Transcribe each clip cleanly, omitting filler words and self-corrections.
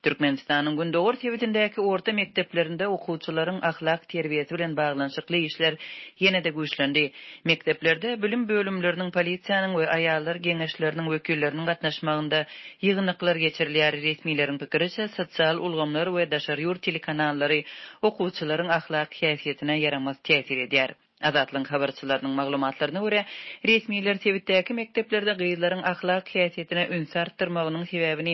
Türkmenistanyň gündogar sebitindäki orta mekdeplerinde okuwçylaryň ahlak terbiýesi bilen baglanyşykly işler ýene-de güýçlendi. Mekdeplerde bilim bölümleriniň, polisiýanyň we aýallar geňeşleriniň wekilleriniň gatnaşmagynda ýygnaklar geçirilýär. Resmileriň pikiriçe, sosial ulgamlar we daşary ýurt telekanallary okuwçylaryň ahlak häsiýetine ýaramaz täsir edýär. Azatlygyň habarçylarynyň maglumatlaryna görä, resmiler sebitdäki mekdeplerde gyzlaryň ahlak häsiýetine ünsi artdyrmagynyň sebäbini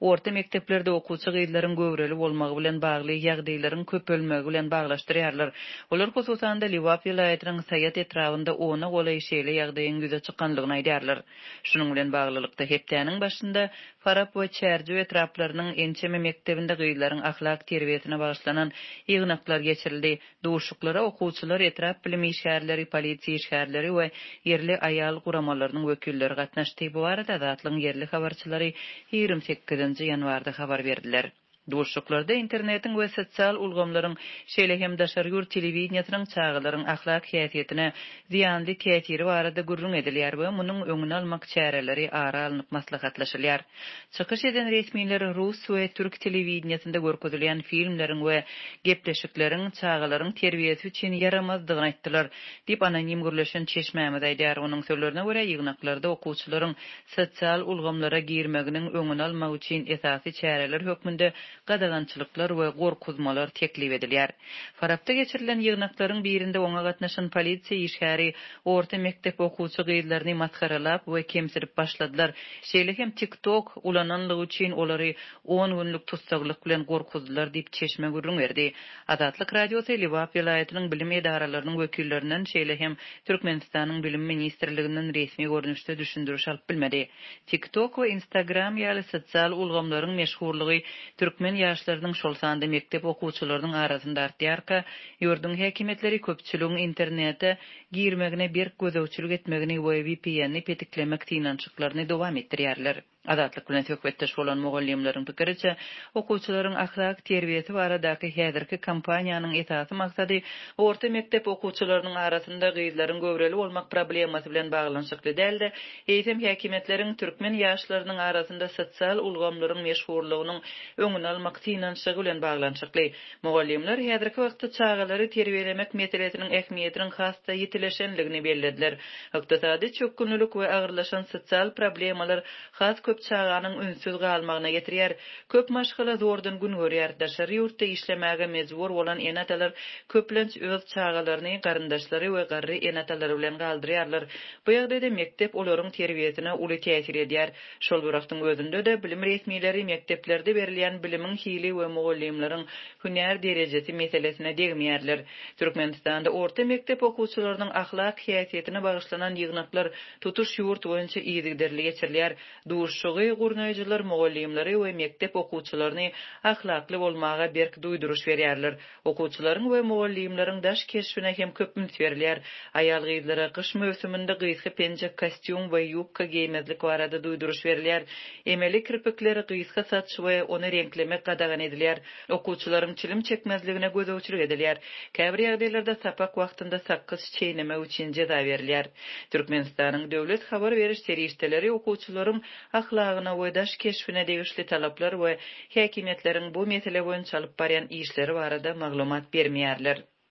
orta mekdeplerde okuwçy gyzlaryň göwreli bolmagy bilen bagly ýagdaýlaryň köpelmegi bilen baglaşdyrýarlar. Olar hususan-da Lebap welaýatynyň Saýat etrabynda ona golaý şeýle ýagdaýyň ýüze çykanlygyny aýdýarlar. Şunuň bilen baglylykda, hepdäniň başynda Farap we Çärjew etraplarynyň ençeme mekdebinde gyzlaryň ahlak terbiýesine bagyşlanan ýygnaklar geçirildi. Duşuşyklara okuwçylar, etrap bilim işgärleri, polisiýa işgärleri we ýerli aýal guramalarynyň wekilleri gatnaşdy. Bu barada Azatlygyň ýerli habarçylary 28 nji ýanwarda habar berdiler. Duşuşyklarda internetiň we sosial ulgamlaryň, şeýle hem daşary ýurt telewideniýesiniň çagalaryň ahlak häsiýetine zyýanly täsiri barada gürrüň edilýär we munuň öňüni almak çäreleri ara alnyp maslahatlaşylýar. Çykyş eden resmiler rus we türk telewideniýesinde görkezilýän filmleriň we gepleşikleriň çagalaryň terbiýesi üçin ýaramazdygyny aýtdylar, diýip, anonim gürleşen çeşmämiz aýdýar. Onuň sözlerine görä, ýygnaklarda okuwçylaryň sosial ulgamlara girmeginiň öňüni almak üçin esasy çäreler hökmünde gadagançylyklar we gorkuzmalar teklip edilýär. Farapda geçirilen ýygnaklaryň birinde oňa gatnaşan polisiýa işgäri orta mekdep okuwçy gyzlaryny masgaralap we kemsidip başladylar, şeýle hem TikTok ulananlygy üçin olary on günlük tussaglyk bilen gorkuzdylar diýip, çeşme gürrüň berdi. Azatlyk Radiosy Lebap welaýatynyň bilim edaralarynyň wekillerinden, şeýle hem Türkmenistanyň Bilim ministrliginden resmi görnüşde düşündiriş alyp bilmedi. TikTok we Instagram ýaly sosial ulgamlaryň meşhurlygy türkmen ýaşlarynyň, şol sanda mekdep okuwçylarynyň arasynda artýarka, ýurduň häkimiýetleri köpçüligiň internete girmegine berk gözegçilik etmegini we VPN-ni petiklemek synanyşyklaryny dowam etdirýärler. Azatlyk bilen söhbetdeş bolan mugallymlaryň pikiriçe, okuwçylaryň ahlak terbiýesi baradaky häzirki kampaniýanyň esasy maksady orta mekdep okuwçylarynyň arasynda gyzlaryň göwreli bolmak problemasy bilen baglanyşykly däl-de, eýsem häkimiýetleriň türkmen ýaşlarynyň arasynda sosial ulgamlaryň meşhurlygynyň öňüni almak synanyşygy bilen baglanyşykly. Mugallymlar häzirki wagtda çagalary terbiýelemek meselesiniň ähmiýetiniň has-da ýitileşenligini bellediler. Ykdysady çökgünlilik we agyrlaşan sosial problemalar has köp çaganyň ünsüz galmagyna getirýär. Köp maşgala zordan gün görýär. Daşary ýurtda işlemäge mejbur bolan ene-atalar köplenç öz çagalaryny garyndaşlary we garry ene-atalary bilen galdyrýarlar. Bu ýagdaýda mekdep olaryň terbiýesine uly täsir edýär. Şol bir wagtyň özünde-de, bilim resmileri mekdeplerde berilýän bilimiň hili we mugallymlaryň hünär derejesi meselesine degmeýärler. Türkmenistanda orta mekdep okuwçylarynyň ahlak häsiýetine bagyşlanan ýygnaklar tutuş ýurt boýunça yzygiderli geçirilýär. Duşuşygy gurnaýjylar mugallymlary we mekdep okuwçylaryny ahlakly bolmaga berk duýduryş berýärler. Okuwçylaryň we mugallymlaryň daş keşbine hem köp üns berilýär. Aýal-gyzlara gyş möwsüminde gysga penjek, kostýum we ýubka geýmezlik barada duýduryş berilýär. Emeli kirpikler, gysga saç we ony reňklemek gadagan edilýär. Okuwçylaryň çilim çekmezligine gözegçilik edilýär. Käbir ýagdaýlarda sapak wagtynda sakgyç çeýnemek üçin jeza berilýär. Türkmenistanyň döwlet habar beriş serişdeleri okuwçylaryň ahlagyna we daş keşbine degişli talaplar we Häkimiýetleriň bu mesele boýunça alyp barýan işleri barada maglumat bermeýärler.